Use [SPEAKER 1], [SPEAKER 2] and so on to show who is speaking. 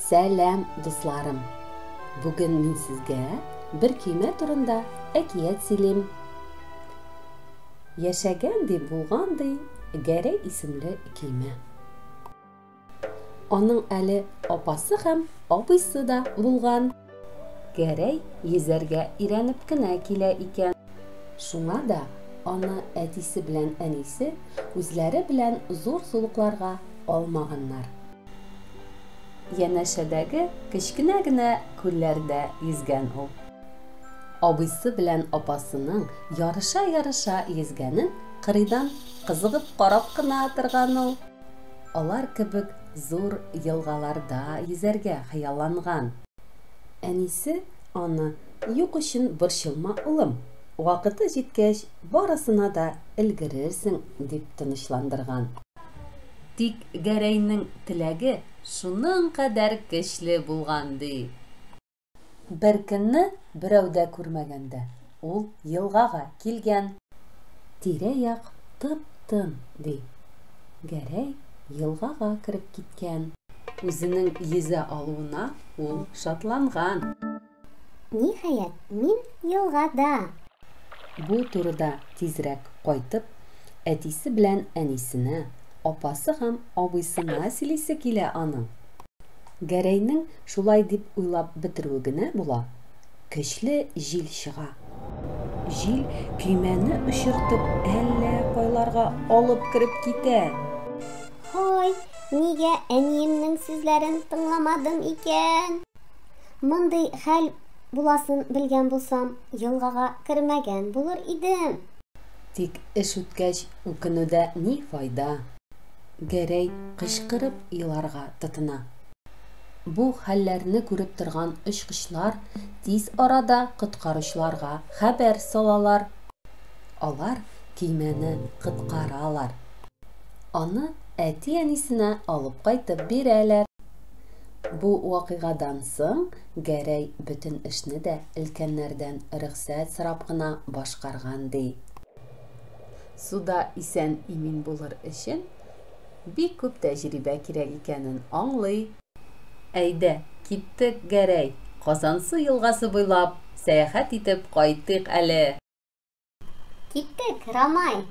[SPEAKER 1] Сәлам, дусларым! Бүген мин сезгә бер көймә турында әкият сөйлим. Яшәгән ди, булган ди Гәрәй исемле көймә. Аның әле апасы һәм абыйсы да булган. Гәрәй йөзәргә өйрәнеп кенә килә икән. Шуңа да аны әтисе белән әнисе үзләре белән зур сулыкларга алмаганнар. Янәшәдәге кечкенә генә күлләрдә йөзгән ул. Абыйсы белән апасының ярыша-ярыша йөзгәнен кырыйдан кызыгып карап кына торган ул. Алар кебек зур елгаларда йөзәргә хыялланган. Әнисе аны, Юк өчен борчылма, улым, вакыты җиткәч, барысына да өлгерерсең, дип тынычландырган. Тик Гәрәйнең теләге шуның кадәр көчле булган, ди. Беркөнне, берәү дә күрмәгәндә, ул елгага килгән. Тирә-як тып-тын, ди. Гәрәй елгага кереп киткән. Үзенең йөзә алуына ул шатланган.
[SPEAKER 2] Ниһаять, мин елгада!
[SPEAKER 1] Бу турыда тизрәк кайтып, әтисе белән әнисенә, апасы һәм абыйсына сөйлисе килә аның. Гәрәйнең шулай дип уйлап бетерүе генә була, көчле җил чыга. Җил көймәне очыртып әллә кайларга алып кереп китә.
[SPEAKER 2] Һай, нигә әниемнең сүзләрен тыңламадым икән? Мондый хәл буласын белгән булсам, елгага кермәгән булыр идем.
[SPEAKER 1] Тик эш үткәч үкенүдә ни файда? Гәрәй кычкырып еларга тотына. Бу хәлләрне күреп торган очкычлар тиз арада коткаручыларга хәбәр салалар. Алар көймәне коткаралар. Аны әти-әнисенә алып кайтып бирәләр. Бу вакыйгадан соң Гәрәй бөтен эшне дә өлкәннәрдән рөхсәт сорап кына башкарган, ди. Суда исән-имин булыр өчен бик күп тәҗрибә кирәк икәнен аңлый. Әйдә, киттек, Гәрәй, Казансу елгасы буйлап сәяхәт итеп кайтыйк әле.
[SPEAKER 2] Киттек, Рамай!